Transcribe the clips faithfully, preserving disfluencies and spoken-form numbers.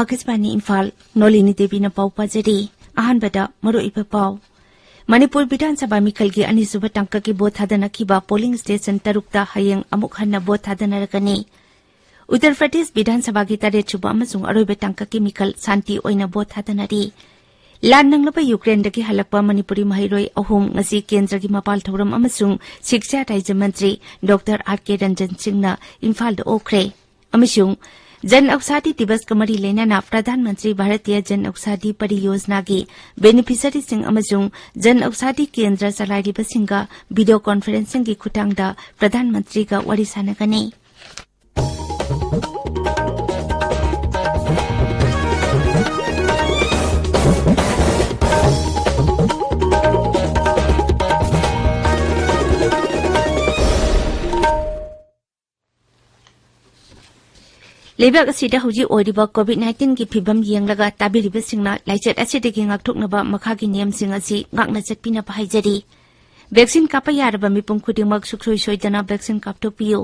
ꯑꯥꯀꯥꯁꯕꯥꯅꯤ ꯏꯝꯐꯥꯜ, ꯅꯣꯂꯤꯅꯤ ꯗꯦꯕꯤꯅ ꯄꯥꯎ ꯄꯥꯖꯔꯤ꯫ ꯑꯍꯥꯟꯕꯗ ꯃꯔꯨꯑꯣꯏꯕ ꯄꯥꯎ꯫ ꯃꯅꯤꯄꯨꯔ ꯕꯤꯙꯥꯟ ꯁꯚꯥ ꯃꯤꯈꯜꯒꯤ ꯑꯅꯤꯁꯨꯕ ꯇꯥꯡꯀꯛꯀꯤ ꯚꯣꯠ ꯊꯥꯗꯅꯈꯤꯕ ꯄꯣꯂꯤꯡ ꯁ꯭ꯇꯦꯁꯟ ꯇꯔꯨꯛꯇ ꯍꯌꯦꯡ ꯑꯃꯨꯛ ꯍꯟꯅ ꯚꯣꯠ ꯊꯥꯗꯅꯔꯒꯅꯤ꯫ ꯎꯠꯇꯔ ꯄ꯭ꯔꯗꯦꯁ ꯕꯤꯙꯥꯟ ꯁꯚꯥꯒꯤ ꯇꯔꯦꯠꯁꯨꯕ ꯑꯃꯁꯨꯡ ꯑꯔꯣꯏꯕ ꯇꯥꯡꯀꯛꯀꯤ ꯃꯤꯈꯜ ꯁꯥꯟꯇꯤ ꯑꯣꯏꯅ ꯚꯣꯠ ꯊꯥꯗꯅꯔꯤ꯫ ꯂꯥꯟ ꯅꯪꯂꯕ ꯌꯨꯀ꯭ꯔꯦꯟꯗꯒꯤ ꯍꯜꯂꯛꯄ ꯃꯅꯤꯄꯨꯔꯤ ꯃꯍꯩꯔꯣꯏ ꯑꯍꯨꯝ ꯉꯁꯤ ꯀꯦꯟꯗ꯭ꯔꯒꯤ ꯃꯄꯥꯜ ꯊꯧꯔꯝ ꯑꯃꯁꯨꯡ ꯁꯤꯛꯁꯥ ꯔꯥꯖ꯭ꯌ ꯃꯟꯇ꯭ꯔꯤ ꯗꯣꯛꯇꯔ ꯑꯥꯔ ꯀꯦ ꯔꯟꯖꯟ ꯁꯤꯡꯅ ꯏꯝꯐꯥꯜꯗ ꯑꯣꯛꯈ꯭ꯔꯦ꯫ ꯑꯃꯁꯨꯡ ꯖꯟ ꯑꯧꯁꯥꯙꯤ ꯗꯤꯕꯁꯀ ꯃꯔꯤ ꯂꯩꯅꯅ ꯄ꯭ꯔꯙꯥꯟ ꯃꯟꯇ꯭ꯔꯤ ꯚꯥꯔꯇꯤꯌ ꯖꯟ ꯑꯧꯁꯥꯙꯤ ꯄꯔꯤꯌꯣꯖꯅꯥꯒꯤ ꯕꯦꯅꯤꯐꯤꯁꯔꯤꯁꯤꯡ ꯑꯃꯁꯨꯡ ꯖꯟ ꯑꯧꯁꯥꯙꯤ ꯀꯦꯟꯗ꯭ꯔ ꯆꯂꯥꯏꯔꯤꯕꯁꯤꯡꯒ ꯚꯤꯗꯤꯑꯣ ꯀꯣꯟꯐꯔꯦꯟꯁꯤꯡꯒꯤ ꯈꯨꯠꯊꯥꯡꯗ ꯄ꯭ꯔꯙꯥꯟ ꯃꯟꯇ꯭ꯔꯤꯒ ꯋꯥꯔꯤ ꯁꯥꯟꯅꯒꯅꯤ꯫ ꯂꯩꯕꯥꯛ ꯑꯁꯤꯗ ꯍꯧꯖꯤꯛ ꯑꯣꯏꯔꯤꯕ ꯀꯣꯚꯤꯗ ꯅꯥꯏꯟꯇꯤꯟꯒꯤ ꯐꯤꯚꯝ ꯌꯦꯡꯂꯒ ꯇꯥꯕꯤꯔꯤꯕꯁꯤꯡꯅ ꯂꯥꯏꯆꯠ ꯑꯁꯤꯗꯒꯤ ꯉꯥꯛꯊꯣꯛꯅꯕ ꯃꯈꯥꯒꯤ ꯅꯤꯌꯝꯁꯤꯡ ꯑꯁꯤ ꯉꯥꯛꯅ ꯆꯠꯄꯤꯅꯕ ꯍꯥꯏꯖꯔꯤ꯫ ꯚꯦꯛꯁꯤꯟ ꯀꯥꯞꯄ ꯌꯥꯔꯕ ꯃꯤꯄꯨꯝ ꯈꯨꯗꯤꯡꯃꯛ ꯁꯨꯡꯁꯣꯏ ꯁꯣꯏꯗꯅ ꯚꯦꯛꯁꯤꯟ ꯀꯥꯞꯊꯣꯛꯄꯤꯌꯨ꯫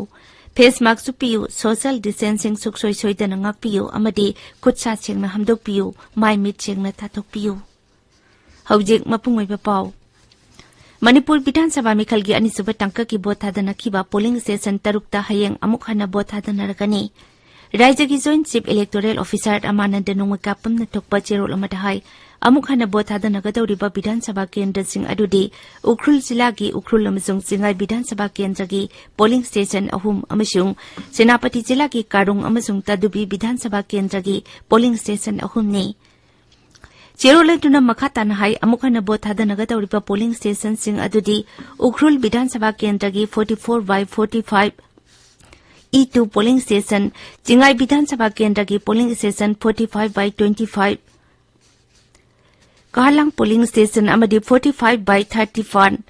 ꯐꯦꯁ ꯃꯥꯁꯛ ꯎꯞꯄꯤꯌꯨ, ꯁꯣꯁꯤꯌꯦꯜ ꯗꯤꯁꯇꯦꯟꯁꯤꯡ ꯁꯨꯡꯁꯣꯏ ꯁꯣꯏꯗꯅ ꯉꯥꯛꯄꯤꯌꯨ ꯑꯃꯗꯤ ꯈꯨꯠ ꯁꯥ ꯁꯦꯡꯅ ꯍꯥꯝꯗꯣꯛꯄꯤꯌꯨ, ꯃꯥꯏ ꯃꯤꯠ ꯁꯦꯡꯅ ꯇꯥꯊꯣꯛꯄꯤꯌꯨ꯫ ꯍꯧꯖꯤꯛ ꯃꯄꯨꯡ ꯑꯣꯏꯕ ꯄꯥꯎ꯫ ꯃꯅꯤꯄꯨꯔ ꯕꯤꯙꯥꯟ ꯁꯚꯥ ꯃꯤꯈꯜꯒꯤ ꯑꯅꯤꯁꯨꯕ ꯇꯥꯡꯀꯛꯀꯤ ꯚꯣꯠ ꯊꯥꯗꯅꯈꯤꯕ ꯄꯣꯂꯤꯡ ꯁ꯭ꯇꯦꯁꯟ ꯇꯔꯨꯛꯇ ꯍꯌꯦꯡ ꯑꯃꯨꯛ ꯍꯟꯅ ꯚꯣꯠ ꯊꯥꯗꯅꯔꯒꯅꯤ꯫ ꯔꯥꯖ꯭ꯌꯒꯤ joint chief electoral officer Ramanand ꯅꯣꯡꯃꯩꯀꯥꯞꯄꯝꯅ ꯊꯣꯛꯄ ꯆꯦꯔꯣꯜ ꯑꯃꯗ ꯍꯥꯏ, ꯑꯃꯨꯛ ꯍꯟꯅ ꯚꯣꯠ ꯊꯥꯗꯅꯒꯗꯧꯔꯤꯕ ꯕꯤꯙꯥꯟ ꯁꯚꯥ ꯀꯦꯟꯗ꯭ꯔꯁꯤꯡ ꯑꯗꯨꯗꯤ ꯎꯈ꯭ꯔꯨꯜ ꯖꯤꯂꯥꯒꯤ ꯎꯈ꯭ꯔꯨꯜ ꯑꯃꯁꯨꯡ ꯆꯤꯡꯉꯥꯏ ꯕꯤꯙꯥꯟ ꯁꯚꯥ ꯀꯦꯟꯗ꯭ꯔꯒꯤ ꯄꯣꯂꯤꯡ ꯁ꯭ꯇꯦꯁꯟ ꯑꯍꯨꯝ ꯑꯃꯁꯨꯡ ꯁꯦꯅꯥꯄꯇꯤ ꯖꯤꯂꯥꯒꯤ ꯀꯥꯔꯣꯡ ꯑꯃꯁꯨꯡ ꯇꯥꯗꯨꯕꯤ ꯕꯤꯙꯥꯟ ꯁꯚꯥ ꯀꯦꯟꯗ꯭ꯔꯒꯤ ꯄꯣꯂꯤꯡ ꯁ꯭ꯇꯦꯁꯟ ꯑꯍꯨꯝꯅꯤ꯫ ꯆꯦꯔꯣꯜ ꯑꯗꯨꯅ ꯃꯈꯥ ꯇꯥꯅ ꯍꯥꯏ, ꯑꯃꯨꯛ ꯍꯟꯅ ꯚꯣꯠ ꯊꯥꯗꯅꯒꯗꯧꯔꯤꯕ ꯄꯣꯂꯤꯡ ꯁ꯭ꯇꯦꯁꯟꯁꯤꯡ ꯑꯗꯨꯗꯤ ꯎꯈ꯭ꯔꯨꯜ ꯕꯤꯙꯥꯟ ꯁꯚꯥ ꯀꯦꯟꯗ꯭ꯔꯒꯤ forty four by forty five E two polling station, Chingai Vidhan Sabha ꯀꯦꯟꯗ꯭ꯔꯒꯤ polling station forty five by twenty five, Kahalang polling station ꯑꯃꯗꯤ forty five by thirty one,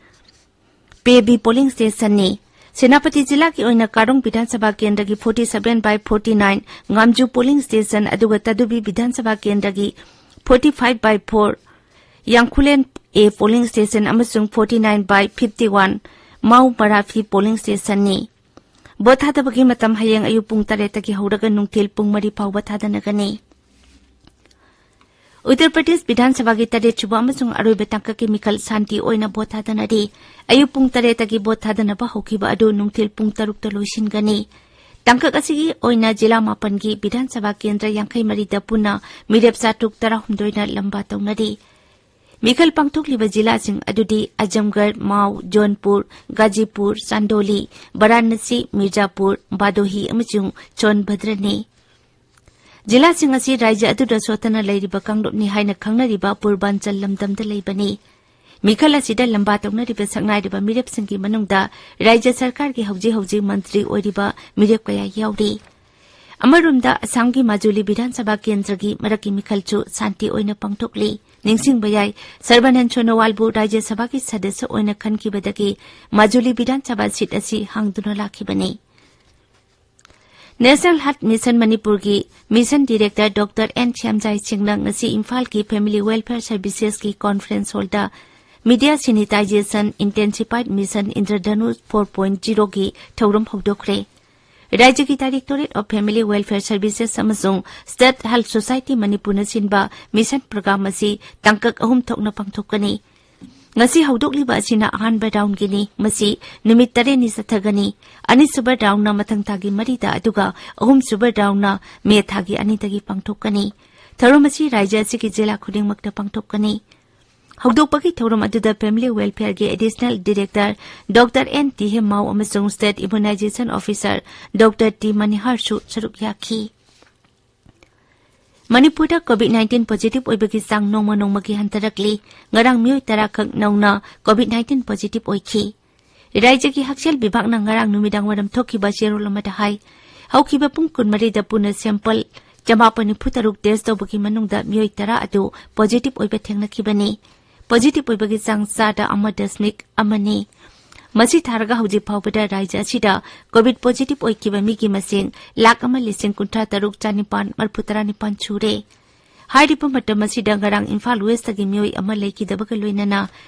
Pebi polling ꯁ꯭ꯇꯦꯁꯟꯅꯤ꯫ ꯁꯦꯅꯥꯄꯇꯤ ꯖꯤꯂꯥꯒꯤ ꯑꯣꯏꯅ ꯀꯥꯔꯣꯡ ꯕꯤꯙꯥꯟ ꯁꯚꯥ ꯀꯦꯟꯗ꯭ꯔꯒꯤ forty seven by forty nine, ꯉꯥꯝꯖꯨ polling station, ꯑꯗꯨꯒ ꯇꯥꯗꯨꯕꯤ ꯕꯤꯙꯥꯟ ꯁꯚꯥ ꯀꯦꯟꯗ꯭ꯔꯒꯤ forty five by four, Yangkhullen A polling station ꯑꯃꯁꯨꯡ forty nine by fifty one, Mao Maraphi polling stationꯅꯤ꯫ Vote ꯊꯥꯗꯕꯒꯤ ꯃꯇꯝ ꯍꯌꯦꯡ ꯑꯌꯨꯛ ꯄꯨꯡ ꯇꯔꯦꯠꯇꯒꯤ ꯍꯧꯔꯒ ꯅꯨꯡꯊꯤꯜ ꯄꯨꯡ ꯃꯔꯤ ꯐꯥꯎꯕ ꯊꯥꯗꯅꯒꯅꯤ꯫ ꯎꯠꯇꯔ ꯄ꯭ꯔꯗꯦꯁ ꯕꯤꯙꯥꯟ ꯁꯚꯥꯒꯤ ꯇꯔꯦꯠ ꯁꯨꯕ ꯑꯃꯁꯨꯡ ꯑꯔꯣꯏꯕ ꯇꯥꯡꯀꯛꯀꯤ ꯃꯤꯈꯜ ꯁꯥꯟꯇꯤ ꯑꯣꯏꯅ ꯚꯣꯠ ꯊꯥꯗꯅꯔꯤ꯫ ꯑꯌꯨꯛ ꯄꯨꯡ ꯇꯔꯦꯠꯇꯒꯤ ꯚꯣꯠ ꯊꯥꯗꯅꯕ ꯍꯧꯈꯤꯕ ꯑꯗꯨ ꯅꯨꯡꯊꯤꯜ ꯄꯨꯡ ꯇꯔꯨꯛꯇ ꯂꯣꯏꯁꯤꯟꯒꯅꯤ꯫ ꯇꯥꯡꯀꯛ ꯑꯁꯤꯒꯤ ꯑꯣꯏꯅ ꯖꯤꯂꯥ ꯃꯥꯄꯟꯒꯤ ꯕꯤꯙꯥꯟ ꯁꯚꯥ ꯀꯦꯟꯗ꯭ꯔ ꯌꯥꯡꯈꯩ ꯃꯔꯤꯗ ꯄꯨꯟꯅ ꯃꯤꯔꯦꯞ ꯆꯥꯇ꯭ꯔꯨꯛ ꯇꯔꯥꯍꯨꯝꯗꯣꯏꯅ ꯂꯝꯕꯥ ꯇꯧꯅꯔꯤ꯫ ꯃꯤꯈꯜ ꯄꯥꯡꯊꯣꯛꯂꯤꯕ ꯖꯤꯂꯥꯁꯤꯡ ꯑꯗꯨꯗꯤ ꯑꯖꯝꯒꯔ, ꯃꯥꯎ, ꯖꯣꯟꯄꯨꯔ, ꯒꯥꯖꯤꯄꯨꯔ, ꯆꯥꯟꯗꯣꯂꯤ, ꯕꯔꯥꯅꯁꯤ, ꯃꯤꯔꯖꯥꯄꯨꯔ, ꯕꯥꯗꯣꯍꯤ ꯑꯃꯁꯨꯡ ꯁꯣꯟꯚꯗ꯭ꯔꯅꯤ꯫ ꯖꯤꯂꯥꯁꯤꯡ ꯑꯁꯤ ꯔꯥꯖ꯭ꯌ ꯑꯗꯨꯗ ꯁꯣꯠꯊꯅ ꯂꯩꯔꯤꯕ ꯀꯥꯡꯂꯨꯞꯅꯤ ꯍꯥꯏꯅ ꯈꯪꯅꯔꯤꯕ ꯄꯨꯔꯕꯥꯟꯆꯜ ꯂꯝꯗꯝꯗ ꯂꯩꯕꯅꯤ꯫ ꯃꯤꯈꯜ ꯑꯁꯤꯗ ꯂꯝꯕꯥ ꯇꯧꯅꯔꯤꯕ ꯁꯛꯅꯥꯏꯔꯕ ꯃꯤꯔꯦꯞꯁꯤꯡꯒꯤ ꯃꯅꯨꯡꯗ ꯔꯥꯖ꯭ꯌ ꯁꯔꯀꯥꯔꯒꯤ ꯍꯧꯖꯤꯛ ꯍꯧꯖꯤꯛ ꯃꯟꯇ꯭ꯔꯤ ꯑꯣꯏꯔꯤꯕ ꯃꯤꯔꯦꯞ ꯀꯌꯥ ꯌꯥꯎꯔꯤ꯫ ꯑꯃꯔꯣꯝꯗ ꯑꯁꯥꯝꯒꯤ ꯃꯥꯖꯨꯂꯤ ꯕꯤꯙꯥꯟ ꯁꯚꯥ ꯀꯦꯟꯗ꯭ꯔꯒꯤ ꯃꯔꯛꯀꯤ ꯃꯤꯈꯜꯁꯨ ꯁꯥꯟꯇꯤ ꯑꯣꯏꯅ ꯄꯥꯡꯊꯣꯛꯂꯤ꯫ ꯅꯤꯡꯁꯤꯡꯕ ꯌꯥꯏ, ꯁꯔꯕꯥꯅꯟ ꯁꯣꯅꯣꯋꯥꯜꯕꯨ ꯔꯥꯖ꯭ꯌ ꯁꯚꯥꯒꯤ ꯁꯗꯁ꯭ꯌ ꯑꯣꯏꯅ ꯈꯟꯈꯤꯕꯗꯒꯤ ꯃꯥꯖꯨꯂꯤ ꯕꯤꯙꯥꯟ ꯁꯚꯥ ꯁꯤꯠ ꯑꯁꯤ ꯍꯥꯡꯗꯨꯅ ꯂꯥꯛꯈꯤꯕꯅꯤ꯫ National Health Mission ꯃꯅꯤꯄꯨꯔꯒꯤ Mission Director Doctor N Shyamjai ꯁꯤꯡꯅ ꯉꯁꯤ ꯏꯝꯐꯥꯜꯒꯤ Family Welfare Servicesꯀꯤ conference hallꯗ Media Sensitization Intensified Mission Indradhanush four point zeroꯒꯤ ꯊꯧꯔꯝ ꯍꯧꯗꯣꯛꯈ꯭ꯔꯦ꯫ ꯔꯥꯖ꯭ꯌꯒꯤ Directorate of Family Welfare Services ꯑꯃꯁꯨꯡ State Health Society ꯃꯅꯤꯄꯨꯔꯅ ꯁꯤꯟꯕ mission program ꯑꯁꯤ ꯇꯥꯡꯀꯛ ꯑꯍꯨꯝ ꯊꯣꯛꯅ ꯄꯥꯡꯊꯣꯛꯀꯅꯤ꯫ ꯉꯁꯤ ꯍꯧꯗꯣꯛꯂꯤꯕ ꯑꯁꯤꯅ ꯑꯍꯥꯟꯕ roundꯒꯤꯅꯤ꯫ ꯃꯁꯤ ꯅꯨꯃꯤꯠ ꯇꯔꯦꯠꯅꯤ ꯆꯠꯊꯒꯅꯤ꯫ ꯑꯅꯤꯁꯨꯕ roundꯅ ꯃꯊꯪ ꯊꯥꯒꯤ ꯃꯔꯤꯗ, ꯑꯗꯨꯒ ꯑꯍꯨꯝꯁꯨꯕ roundꯅ May ꯊꯥꯒꯤ ꯑꯅꯤꯗꯒꯤ ꯄꯥꯡꯊꯣꯛꯀꯅꯤ꯫ ꯊꯧꯔꯝ ꯑꯁꯤ ꯔꯥꯖ꯭ꯌ ꯑꯁꯤꯒꯤ ꯖꯤꯂꯥ ꯈꯨꯗꯤꯡꯃꯛꯇ ꯄꯥꯡꯊꯣꯛꯀꯅꯤ꯫ ꯍꯧꯗꯣꯛꯄꯒꯤ ꯊꯧꯔꯝ ꯑꯗꯨꯗ Family Welfareꯒꯤ Additional Director Doctor N ꯇꯤꯍꯦꯝꯃꯥꯎ ꯑꯃꯁꯨꯡ State Immunization Officer Doctor T ꯃꯅꯤꯍꯥꯔꯁꯨ ꯁꯔꯨꯛ ꯌꯥꯈꯤ꯫ ꯃꯅꯤꯄꯨꯔꯗ COVID nineteen positive ꯑꯣꯏꯕꯒꯤ ꯆꯥꯡ ꯅꯣꯡꯃ ꯅꯣꯡꯃꯒꯤ ꯍꯟꯊꯔꯛꯂꯤ꯫ ꯉꯔꯥꯡ ꯃꯤꯑꯣꯏ ꯇꯔꯥ ꯈꯛ ꯅꯧꯅ COVID nineteen positive ꯑꯣꯏꯈꯤ꯫ ꯔꯥꯖ꯭ꯌꯒꯤ ꯍꯛꯁꯦꯜ ꯕꯤꯚꯥꯒꯅ ꯉꯔꯥꯡ ꯅꯨꯃꯤꯗꯥꯡ ꯋꯥꯏꯔꯝ ꯊꯣꯛꯈꯤꯕ ꯆꯦꯔꯣꯜ ꯑꯃꯗ ꯍꯥꯏ, ꯍꯧꯈꯤꯕ ꯄꯨꯡ ꯀꯨꯟꯃꯔꯤꯗ ꯄꯨꯟꯅ sample ꯆꯃꯥꯄꯟ ꯅꯤꯐꯨ ꯇꯔꯨꯛ test ꯇꯧꯕꯒꯤ ꯃꯅꯨꯡꯗ ꯃꯤꯑꯣꯏ ꯇꯔꯥ ꯑꯗꯨ positive ꯑꯣꯏꯕ ꯊꯦꯡꯅꯈꯤꯕꯅꯤ꯫ Positive ꯑꯣꯏꯕꯒꯤ ꯆꯥꯡ ꯆꯥꯗ ꯑꯃ ꯗꯁꯃꯤꯛ ꯑꯃꯅꯤ꯫ ꯃꯁꯤ ꯊꯥꯔꯒ ꯍꯧꯖꯤꯛ ꯐꯥꯎꯕꯗ ꯔꯥꯖ꯭ꯌ ꯑꯁꯤꯗ COVID positive ꯑꯣꯏꯈꯤꯕ ꯃꯤꯒꯤ ꯃꯁꯤꯡ ꯂꯥꯈ ꯑꯃ ꯂꯤꯁꯤꯡ ꯀꯨꯟꯊ꯭ꯔꯥ ꯇꯔꯨꯛ ꯆꯥꯅꯤꯄꯥꯟ ꯃꯔꯤꯐꯨ ꯇꯔꯥ ꯅꯤꯄꯥꯟ ꯁꯨꯔꯦ꯫ ꯍꯥꯏꯔꯤꯕ ꯃꯇꯝ ꯑꯁꯤꯗ ꯉꯔꯥꯡ ꯏꯝꯐꯥꯜ ꯋꯦꯁꯇꯒꯤ ꯃꯤꯑꯣꯏ ꯑꯃ ꯂꯩꯈꯤꯗꯕꯒ ꯂꯣꯏꯅꯅ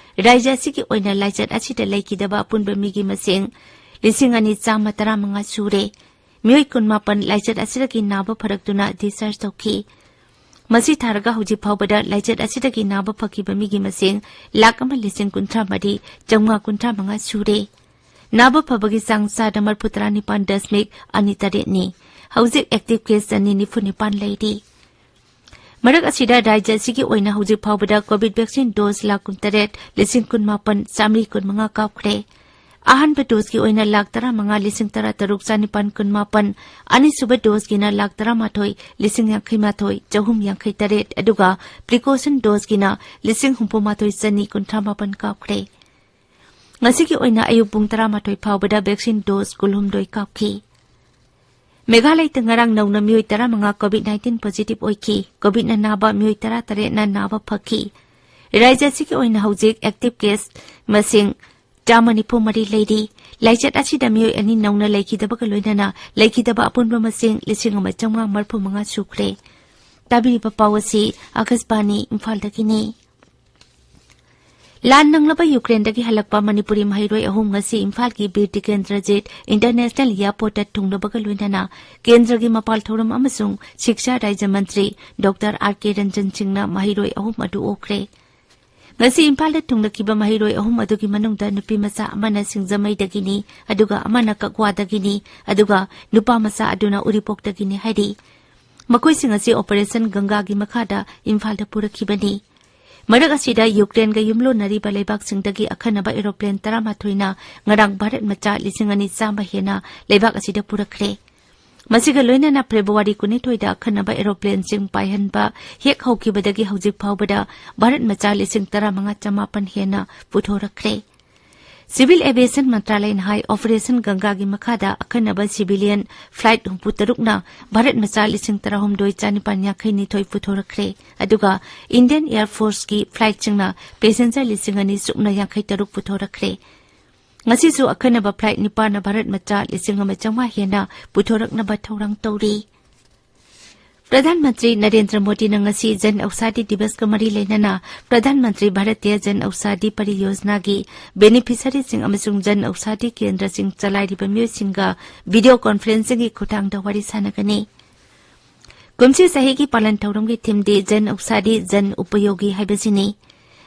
ꯔꯥꯖ꯭ꯌ ꯑꯁꯤꯒꯤ ꯑꯣꯏꯅ ꯂꯥꯏꯆꯠ ꯑꯁꯤꯗ ꯂꯩꯈꯤꯗꯕ ꯑꯄꯨꯟꯕ ꯃꯤꯒꯤ ꯃꯁꯤꯡ ꯂꯤꯁꯤꯡ ꯑꯅꯤ ꯆꯥꯝꯃ ꯇꯔꯥꯃꯉꯥ ꯁꯨꯔꯦ꯫ ꯃꯤꯑꯣꯏ ꯀꯨꯟꯃꯥꯄꯟ ꯂꯥꯏꯆꯠ ꯑꯁꯤꯗꯒꯤ ꯅꯥꯕ ꯐꯔꯛꯇꯨꯅ discharge ꯇꯧꯈꯤ꯫ ꯃꯁꯤ ꯊꯥꯔꯒ ꯍꯧꯖꯤꯛ ꯐꯥꯎꯕꯗ ꯂꯥꯏꯆꯠ ꯑꯁꯤꯗꯒꯤ ꯅꯥꯕ ꯐꯈꯤꯕ ꯃꯤꯒꯤ ꯃꯁꯤꯡ ꯂꯥꯈ ꯑꯃ ꯂꯤꯁꯤꯡ ꯀꯨꯟꯊ꯭ꯔꯥ ꯃꯔꯤ ꯆꯥꯝꯃꯉꯥ ꯀꯨꯟꯊ꯭ꯔꯥ ꯃꯉꯥ ꯁꯨꯔꯦ꯫ ꯅꯥꯕ ꯐꯕꯒꯤ ꯆꯥꯡ ꯆꯥꯗ ꯃꯔꯤꯐꯨ ꯇꯔꯥ ꯅꯤꯄꯥꯟ ꯗꯁꯃꯤꯛ ꯑꯅꯤ ꯇꯔꯦꯠꯅꯤ꯫ ꯍꯧꯖꯤꯛ active case ꯆꯅꯤ ꯅꯤꯐꯨ ꯅꯤꯄꯥꯟ ꯂꯩꯔꯤ꯫ ꯃꯔꯛ ꯑꯁꯤꯗ ꯔꯥꯖ꯭ꯌ ꯑꯁꯤꯒꯤ ꯑꯣꯏꯅ ꯍꯧꯖꯤꯛ ꯐꯥꯎꯕꯗ COVID vaccine dose ꯂꯥꯈ ꯀꯨꯟꯇꯔꯦꯠ ꯂꯤꯁꯤꯡ ꯀꯨꯟꯃꯥꯄꯟ ꯆꯥꯃꯔꯤ ꯀꯨꯟꯃꯉꯥ ꯀꯥꯞꯈ꯭ꯔꯦ꯫ ꯑꯍꯥꯟꯕ doseꯀꯤ ꯑꯣꯏꯅ ꯂꯥꯈ ꯇꯔꯥꯃꯉꯥ ꯂꯤꯁꯤꯡ ꯇꯔꯥ ꯇꯔꯨꯛ ꯆꯥꯅꯤꯄꯥꯟ ꯀꯨꯟꯃꯥꯄꯟ, ꯑꯅꯤꯁꯨꯕ doseꯀꯤꯅ ꯂꯥꯈ ꯇꯔꯥꯃꯥꯊꯣꯏ ꯂꯤꯁꯤꯡ ꯌꯥꯡꯈꯩ ꯃꯥꯊꯣꯏ ꯆꯍꯨꯝ ꯌꯥꯡꯈꯩ ꯇꯔꯦꯠ, ꯑꯗꯨꯒ precaution doseꯀꯤꯅ ꯂꯤꯁꯤꯡ ꯍꯨꯝꯐꯨ ꯃꯥꯊꯣꯏ ꯆꯅꯤ ꯀꯨꯟꯊ꯭ꯔꯥ ꯃꯥꯄꯟ ꯀꯥꯞꯈ꯭ꯔꯦ꯫ ꯉꯁꯤꯒꯤ ꯑꯣꯏꯅ ꯑꯌꯨꯛ ꯄꯨꯡ ꯇꯔꯥꯃꯥꯊꯣꯏ ꯐꯥꯎꯕꯗ vaccine dose ꯀꯨꯟꯍꯨꯝꯗꯣꯏ ꯀꯥꯞꯈꯤ꯫ ꯃꯦꯘꯥꯂꯌꯗ ꯉꯔꯥꯡ ꯅꯧꯅ ꯃꯤꯑꯣꯏ ꯇꯔꯥꯃꯉꯥ COVID nineteen positive ꯑꯣꯏꯈꯤ꯫ COVIDꯅ ꯅꯥꯕ ꯃꯤꯑꯣꯏ ꯇꯔꯥꯇꯔꯦꯠꯅ ꯅꯥꯕ ꯐꯈꯤ꯫ ꯔꯥꯖ꯭ꯌ ꯑꯁꯤꯒꯤ ꯑꯣꯏꯅ ꯍꯧꯖꯤꯛ active case ꯃꯁꯤꯡ ꯆꯥꯝꯃ ꯅꯤꯐꯨ ꯃꯔꯤ ꯂꯩꯔꯤ꯫ ꯂꯥꯏꯆꯠ ꯑꯁꯤꯗ ꯃꯤꯑꯣꯏ ꯑꯅꯤ ꯅꯧꯅ ꯂꯩꯈꯤꯗꯕꯒ ꯂꯣꯏꯅꯅ ꯂꯩꯈꯤꯗꯕ ꯑꯄꯨꯟꯕ ꯃꯁꯤꯡ ꯂꯤꯁꯤꯡ ꯑꯃ ꯆꯥꯝꯃꯉꯥ ꯃꯔꯤꯐꯨ ꯃꯉꯥ ꯁꯨꯈ꯭ꯔꯦ꯫ ꯇꯥꯕꯤꯔꯤꯕ ꯄꯥꯎ ꯑꯁꯤ ꯑꯥꯀꯥꯁꯕꯥꯅꯤ ꯏꯝꯐꯥꯜꯗꯒꯤꯅꯤ꯫ ꯂꯥꯟ ꯅꯪꯂꯕ ꯌꯨꯀ꯭ꯔꯦꯟꯗꯒꯤ ꯍꯜꯂꯛꯄ ꯃꯅꯤꯄꯨꯔꯤ ꯃꯍꯩꯔꯣꯏ ꯑꯍꯨꯝ ꯉꯁꯤ ꯏꯝꯐꯥꯜꯒꯤ ꯕꯤꯔ ꯇꯤꯀꯦꯟꯗ꯭ꯔꯖꯤꯠ ꯏꯟꯇꯔꯅꯦꯁꯅꯦꯜ ꯑꯦꯌꯔꯄꯣꯔꯠꯇ ꯊꯨꯡꯂꯕꯒ ꯂꯣꯏꯅꯅ ꯀꯦꯟꯗ꯭ꯔꯒꯤ ꯃꯄꯥꯜ ꯊꯧꯔꯝ ꯑꯃꯁꯨꯡ ꯁꯤꯛꯁꯥ ꯔꯥꯖ꯭ꯌ ꯃꯟꯇ꯭ꯔꯤ ꯗꯣꯛꯇꯔ ꯑꯥꯔ ꯀꯦ ꯔꯟꯖꯟ ꯁꯤꯡꯅ ꯃꯍꯩꯔꯣꯏ ꯑꯍꯨꯝ ꯑꯗꯨ ꯑꯣꯛꯈ꯭ꯔꯦ꯫ ꯉꯁꯤ ꯏꯝꯐꯥꯜꯗ ꯊꯨꯡꯂꯈꯤꯕ ꯃꯍꯩꯔꯣꯏ ꯑꯍꯨꯝ ꯑꯗꯨꯒꯤ ꯃꯅꯨꯡꯗ ꯅꯨꯄꯤ ꯃꯆꯥ ꯑꯃꯅ ꯁꯤꯡꯖꯃꯩꯗꯒꯤꯅꯤ, ꯑꯗꯨꯒ ꯑꯃꯅ ꯀꯛꯋꯥꯗꯒꯤꯅꯤ, ꯑꯗꯨꯒ ꯅꯨꯄꯥ ꯃꯆꯥ ꯑꯗꯨꯅ ꯎꯔꯤꯄꯣꯛꯇꯒꯤꯅꯤ ꯍꯥꯏꯔꯤ꯫ ꯃꯈꯣꯏꯁꯤꯡ ꯑꯁꯤ ꯑꯣꯄꯔꯦꯁꯟ ꯒꯪꯒꯥꯒꯤ ꯃꯈꯥꯗ ꯏꯝꯐꯥꯜꯗ ꯄꯨꯔꯛꯈꯤꯕꯅꯤ꯫ ꯃꯔꯛ ꯑꯁꯤꯗ ꯌꯨꯀ꯭ꯔꯦꯟꯒ ꯌꯨꯝꯂꯣꯟꯅꯔꯤꯕ ꯂꯩꯕꯥꯛꯁꯤꯡꯗꯒꯤ ꯑꯈꯟꯅꯕ ꯑꯦꯔꯣꯄ꯭ꯂꯦꯟ ꯇꯔꯥꯃꯥꯊꯣꯏꯅ ꯉꯔꯥꯡ ꯚꯥꯔꯠ ꯃꯆꯥ ꯂꯤꯁꯤꯡ ꯑꯅꯤ ꯆꯥꯝꯃ ꯍꯦꯟꯅ ꯂꯩꯕꯥꯛ ꯑꯁꯤꯗ ꯄꯨꯔꯛꯈ꯭ꯔꯦ꯫ ꯃꯁꯤꯒ ꯂꯣꯏꯅꯅ ꯐꯦꯕ꯭ꯔꯨꯋꯥꯔꯤ ꯀꯨꯟꯅꯤꯊꯣꯏꯗ ꯑꯈꯟꯅꯕ ꯑꯦꯔꯣꯄ꯭ꯂꯦꯟꯁꯤꯡ ꯄꯥꯏꯍꯟꯕ ꯍꯦꯛ ꯍꯧꯈꯤꯕꯗꯒꯤ ꯍꯧꯖꯤꯛ ꯐꯥꯎꯕꯗ ꯚꯥꯔꯠ ꯃꯆꯥ ꯂꯤꯁꯤꯡ ꯇꯔꯥꯃꯉꯥ ꯆꯃꯥꯄꯟ ꯍꯦꯟꯅ ꯄꯨꯊꯣꯔꯛꯈ꯭ꯔꯦ꯫ ꯁꯤꯚꯤꯜ ꯑꯦꯚꯤꯌꯦꯁꯟ ꯃꯟꯇ꯭ꯔꯥꯂꯌꯅ ꯍꯥꯏ, ꯑꯣꯄꯔꯦꯁꯟ ꯒꯪꯒꯥꯒꯤ ꯃꯈꯥꯗ ꯑꯈꯟꯅꯕ ꯁꯤꯚꯤꯂꯤꯌꯟ ꯐ꯭ꯂꯥꯏꯠ ꯍꯨꯝꯐꯨ ꯇꯔꯨꯛꯅ ꯚꯥꯔꯠ ꯃꯆꯥ ꯂꯤꯁꯤꯡ ꯇꯔꯥꯍꯨꯝꯗꯣꯏ ꯆꯥꯅꯤꯄꯥꯟ ꯌꯥꯡꯈꯩ ꯅꯤꯊꯣꯏ ꯄꯨꯊꯣꯔꯛꯈ꯭ꯔꯦ꯫ ꯑꯗꯨꯒ ꯏꯟꯗꯤꯌꯟ ꯑꯦꯌꯔ ꯐꯣꯔꯁꯀꯤ ꯐ꯭ꯂꯥꯏꯠꯁꯤꯡꯅ ꯄꯦꯁꯦꯟꯖꯔ ꯂꯤꯁꯤꯡ ꯑꯅꯤ ꯁꯨꯞꯅ ꯌꯥꯡꯈꯩ ꯇꯔꯨꯛ ꯄꯨꯊꯣꯔꯛꯈ꯭ꯔꯦ꯫ ꯉꯁꯤꯁꯨ ꯑꯈꯟꯅꯕ flight ꯅꯤꯄꯥꯟꯅ ꯚꯥꯔꯠ ꯃꯆꯥ ꯂꯤꯁꯤꯡ ꯑꯃ ꯆꯥꯝꯃꯉꯥ ꯍꯦꯟꯅ ꯄꯨꯊꯣꯔꯛꯅꯕ ꯊꯧꯔꯥꯡ ꯇꯧꯔꯤ꯫ ꯄ꯭ꯔꯙꯥꯟ ꯃꯟꯇ꯭ꯔꯤ ꯅꯔꯦꯟꯗ꯭ꯔ ꯃꯣꯗꯤꯅ ꯉꯁꯤ ꯖꯟ ꯑꯧꯁꯥꯗꯤ ꯗꯤꯕꯁꯀ ꯃꯔꯤ ꯂꯩꯅꯅ ꯄ꯭ꯔꯙꯥꯟ ꯃꯟꯇ꯭ꯔꯤ ꯚꯥꯔꯇꯤꯌ ꯖꯟ ꯑꯧꯁꯥꯗꯤ ꯄꯔꯤꯌꯣꯖꯅꯥꯒꯤ ꯕꯦꯅꯤꯐꯤꯁꯔꯤꯁꯤꯡ ꯑꯃꯁꯨꯡ ꯖꯟ ꯑꯧꯁꯥꯗꯤ ꯀꯦꯟꯗ꯭ꯔꯁꯤꯡ ꯆꯂꯥꯏꯔꯤꯕ ꯃꯤꯑꯣꯏꯁꯤꯡꯒ ꯚꯤꯗꯤꯑꯣ ꯀꯣꯟꯐꯔꯦꯟꯁꯤꯡꯒꯤ ꯈꯨꯠꯊꯥꯡꯗ ꯋꯥꯔꯤ ꯁꯥꯟꯅꯒꯅꯤ꯫ ꯀꯨꯝꯁꯤ ꯆꯍꯤꯒꯤ ꯄꯥꯂꯟ ꯊꯧꯔꯝꯒꯤ ꯊꯤꯝꯗꯤ ꯖꯟ ꯑꯧꯁꯥꯗꯤ ꯖꯟ ꯎꯄꯌꯣꯒꯤ ꯍꯥꯏꯕꯁꯤꯅꯤ꯫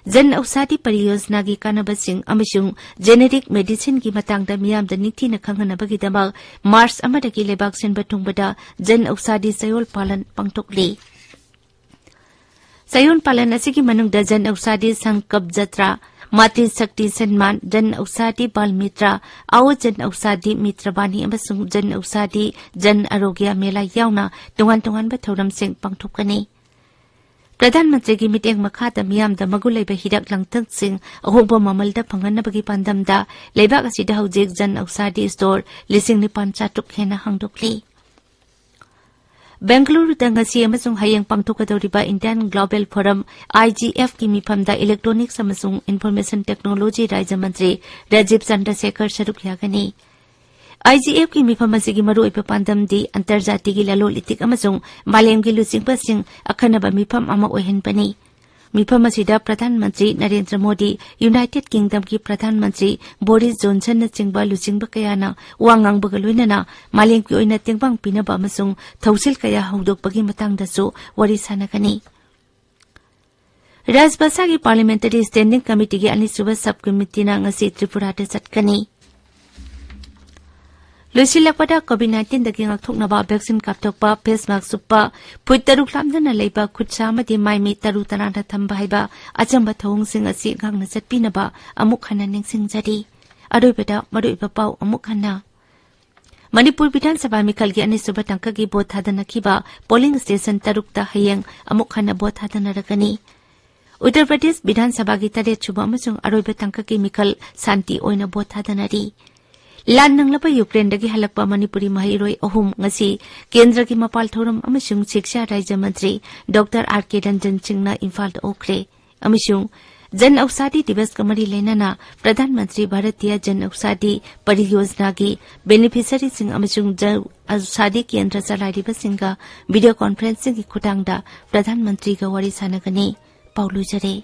ꯖꯟ ꯑꯧꯁꯥꯗꯤ ꯄꯔꯤꯌꯣꯖꯅꯥꯒꯤ ꯀꯥꯟꯅꯕꯁꯤꯡ ꯑꯃꯁꯨꯡ ꯖꯦꯅꯦꯔꯤꯛ ꯃꯦꯗꯤꯁꯤꯟꯒꯤ ꯃꯇꯥꯡꯗ ꯃꯤꯌꯥꯝꯗ ꯅꯤꯡꯊꯤꯅ ꯈꯪꯍꯟꯅꯕꯒꯤꯗꯃꯛ ꯃꯥꯔꯆ ꯑꯃꯗꯒꯤ ꯂꯩꯕꯥꯛ ꯁꯤꯟꯕ ꯊꯨꯡꯕꯗ ꯖꯟ ꯑꯧꯁꯥꯗꯤ ꯆꯌꯣꯜ ꯄꯥꯂꯟ ꯄꯥꯡꯊꯣꯛꯂꯤ꯫ ꯆꯌꯣꯜ ꯄꯥꯂꯟ ꯑꯁꯤꯒꯤ ꯃꯅꯨꯡꯗ ꯖꯟ ꯑꯧꯁꯥꯗꯤ ꯁꯪꯀꯞ ꯖꯇ꯭ꯔꯥ, ꯃꯥꯇ꯭ꯔꯤ ꯁꯛꯇꯤ ꯁꯟꯃꯥꯟ, ꯖꯟ ꯑꯧꯁꯥꯗꯤ ꯕꯥꯜ ꯃꯤꯇ꯭ꯔ, ꯑꯥꯎ ꯖꯟ ꯑꯧꯁꯥꯗꯤ ꯃꯤꯇ꯭ꯔꯕꯥꯅꯤ ꯑꯃꯁꯨꯡ ꯖꯟ ꯑꯧꯁꯥꯗꯤ ꯖꯟ ꯑꯔꯣꯒ꯭ꯌ ꯃꯦꯂꯥ ꯌꯥꯎꯅ ꯇꯣꯉꯥꯟ ꯇꯣꯉꯥꯟꯕ ꯊꯧꯔꯝꯁꯤꯡ ꯄꯥꯡꯊꯣꯛꯀꯅꯤ꯫ ꯄ꯭ꯔꯙꯥꯟ ꯃꯟꯇ꯭ꯔꯤꯒꯤ ꯃꯤꯠꯌꯦꯡ ꯃꯈꯥꯗ ꯃꯤꯌꯥꯝꯗ ꯃꯒꯨꯟ ꯂꯩꯕ ꯍꯤꯗꯥꯛ ꯂꯥꯡꯊꯛꯁꯤꯡ ꯑꯍꯣꯡꯕ ꯃꯃꯜꯗ ꯐꯪꯍꯟꯅꯕꯒꯤ ꯄꯥꯟꯗꯝꯗ ꯂꯩꯕꯥꯛ ꯑꯁꯤꯗ ꯍꯧꯖꯤꯛ ꯖꯟ ꯑꯧꯁꯥꯗꯤ ꯁ꯭ꯇꯣꯔ ꯂꯤꯁꯤꯡ ꯅꯤꯄꯥꯟ ꯆꯥꯇ꯭ꯔꯨꯛ ꯍꯦꯟꯅ ꯍꯥꯡꯗꯣꯛꯂꯤ꯫ ꯕꯦꯡꯒꯂꯨꯔꯨꯗ ꯉꯁꯤ ꯑꯃꯁꯨꯡ ꯍꯌꯦꯡ ꯄꯥꯡꯊꯣꯛꯀꯗꯧꯔꯤꯕ Indian Global Forum, IGF ꯀꯤ ꯃꯤꯐꯝꯗ Electronics ꯑꯃꯁꯨꯡ Information Technology ꯔꯥꯖ꯭ꯌ ꯃꯟꯇ꯭ꯔꯤ ꯔꯥꯖꯤꯕ ꯆꯟꯗ꯭ꯔꯁꯦꯈꯔ ꯁꯔꯨꯛ ꯌꯥꯒꯅꯤ꯫ IGF ꯀꯤ ꯃꯤꯐꯝ ꯑꯁꯤꯒꯤ ꯃꯔꯨꯑꯣꯏꯕ ꯄꯥꯟꯗꯝꯗꯤ ꯑꯟꯇꯔꯖꯥꯇꯤꯒꯤ ꯂꯂꯣꯟ ꯏꯇꯤꯛ ꯑꯃꯁꯨꯡ ꯃꯥꯂꯦꯝꯒꯤ ꯂꯨꯆꯤꯡꯕꯁꯤꯡ ꯑꯈꯟꯅꯕ ꯃꯤꯐꯝ ꯑꯃ ꯑꯣꯏꯍꯟꯕꯅꯤ꯫ ꯃꯤꯐꯝ ꯑꯁꯤꯗ ꯄ꯭ꯔꯙꯥꯟ ꯃꯟꯇ꯭ꯔꯤ ꯅꯔꯦꯟꯗ꯭ꯔ ꯃꯣꯗꯤ, ꯌꯨꯅꯥꯏꯇꯦꯗ ꯀꯤꯡꯗꯝꯒꯤ ꯄ꯭ꯔꯙꯥꯟ ꯃꯟꯇ꯭ꯔꯤ ꯕꯣꯔꯤꯁ ꯖꯣꯟꯁꯟꯅꯆꯤꯡꯕ ꯂꯨꯆꯤꯡꯕ ꯀꯌꯥꯅ ꯋꯥ ꯉꯥꯡꯕꯒ ꯂꯣꯏꯅꯅ ꯃꯥꯂꯦꯝꯒꯤ ꯑꯣꯏꯅ ꯇꯦꯡꯕꯥꯡ ꯄꯤꯅꯕ ꯑꯃꯁꯨꯡ ꯊꯧꯁꯤꯜ ꯀꯌꯥ ꯍꯧꯗꯣꯛꯄꯒꯤ ꯃꯇꯥꯡꯗꯁꯨ ꯋꯥꯔꯤ ꯁꯥꯟꯅꯒꯅꯤ꯫ ꯔꯥꯖ꯭ꯌ ꯁꯚꯥꯒꯤ ꯄꯥꯔꯂꯤꯌꯥꯃꯦꯟꯇꯔꯤ ꯁ꯭ꯇꯦꯟꯗꯤꯡ ꯀꯃꯤꯇꯤꯒꯤ ꯑꯅꯤꯁꯨꯕ ꯁꯕ ꯀꯃꯤꯇꯤꯅ ꯉꯁꯤ ꯇ꯭ꯔꯤꯄꯨꯔꯥꯗ ꯆꯠꯀꯅꯤ꯫ ꯂꯣꯏꯁꯤꯜꯂꯛꯄꯗ, COVID nineteen ꯗꯒꯤ ꯉꯥꯛꯊꯣꯛꯅꯕ ꯚꯦꯛꯁꯤꯟ ꯀꯥꯞꯊꯣꯛꯄ, ꯐꯦꯁ ꯃꯥꯁꯛ ꯎꯞꯄ, ꯐꯨꯠ ꯇꯔꯨꯛ ꯂꯥꯞꯅꯅ ꯂꯩꯕ, ꯈꯨꯠ ꯁꯥ ꯑꯃꯗꯤ ꯃꯥꯏ ꯃꯤꯠ ꯇꯔꯨ ꯇꯅꯥꯟꯅ ꯊꯝꯕ ꯍꯥꯏꯕ ꯑꯆꯝꯕ ꯊꯧꯑꯣꯡꯁꯤꯡ ꯑꯁꯤ ꯉꯥꯛꯅ ꯆꯠꯄꯤꯅꯕ ꯑꯃꯨꯛ ꯍꯟꯅ ꯅꯤꯡꯁꯤꯡꯖꯔꯤ꯫ ꯑꯔꯣꯏꯕꯗ ꯃꯔꯨꯑꯣꯏꯕ ꯄꯥꯎ ꯑꯃꯨꯛ ꯍꯟꯅ꯫ ꯃꯅꯤꯄꯨꯔ ꯕꯤꯙꯥꯟ ꯁꯚꯥ ꯃꯤꯈꯜꯒꯤ ꯑꯅꯤꯁꯨꯕ ꯇꯥꯡꯀꯛꯀꯤ ꯚꯣꯠ ꯊꯥꯗꯅꯈꯤꯕ ꯄꯣꯂꯤꯡ ꯁ꯭ꯇꯦꯁꯟ ꯇꯔꯨꯛꯇ ꯍꯌꯦꯡ ꯑꯃꯨꯛ ꯍꯟꯅ ꯚꯣꯠ ꯊꯥꯗꯅꯔꯒꯅꯤ꯫ ꯎꯠꯇꯔ ꯄ꯭ꯔꯗꯦꯁ ꯕꯤꯙꯥꯟ ꯁꯚꯥꯒꯤ ꯇꯔꯦꯠꯁꯨꯕ ꯑꯃꯁꯨꯡ ꯑꯔꯣꯏꯕ ꯇꯥꯡꯀꯛꯀꯤ ꯃꯤꯈꯜ ꯁꯥꯟꯇꯤ ꯑꯣꯏꯅ ꯚꯣꯠ ꯊꯥꯗꯅꯔꯤ꯫ ꯂꯥꯟ ꯅꯪꯂꯕ ꯌꯨꯀ꯭ꯔꯦꯟꯗꯒꯤ ꯍꯜꯂꯛꯄ ꯃꯅꯤꯄꯨꯔꯤ ꯃꯍꯩꯔꯣꯏ ꯑꯍꯨꯝ ꯉꯁꯤ ꯀꯦꯟꯗ꯭ꯔꯒꯤ ꯃꯄꯥꯜ ꯊꯧꯔꯝ ꯑꯃꯁꯨꯡ ꯁꯤꯛꯁꯥ ꯔꯥꯖ꯭ꯌ ꯃꯟꯇ꯭ꯔꯤ ꯗꯣꯛꯇꯔ ꯑꯥꯔ ꯀꯦ ꯔꯟꯖꯟ ꯁꯤꯡꯅ ꯏꯝꯐꯥꯜꯗ ꯑꯣꯛꯈ꯭ꯔꯦ꯫ ꯑꯃꯁꯨꯡ ꯖꯟ ꯑꯧꯁꯥꯗꯤ ꯗꯤꯕꯁꯀ ꯃꯔꯤ ꯂꯩꯅꯅ ꯄ꯭ꯔꯙꯥꯟ ꯃꯟꯇ꯭ꯔꯤ ꯚꯥꯔꯇꯤꯌ ꯖꯟ ꯑꯧꯁꯥꯗꯤ ꯄꯔꯤꯌꯣꯖꯅꯥꯒꯤ ꯕꯦꯅꯤꯐꯤꯁꯔꯤꯁꯤꯡ ꯑꯃꯁꯨꯡ ꯖꯟ ꯑꯧꯁꯥꯗꯤ ꯀꯦꯟꯗ꯭ꯔ ꯆꯂꯥꯏꯔꯤꯕꯁꯤꯡꯒ ꯚꯤꯗꯤꯑꯣ ꯀꯣꯟꯐꯔꯦꯟꯁꯤꯡꯒꯤ ꯈꯨꯠꯊꯥꯡꯗ ꯄ꯭ꯔꯙꯥꯟ ꯃꯟꯇ꯭ꯔꯤꯒ ꯋꯥꯔꯤ ꯁꯥꯟꯅꯒꯅꯤ꯫ ꯄꯥꯎ ꯂꯣꯏꯖꯔꯦ꯫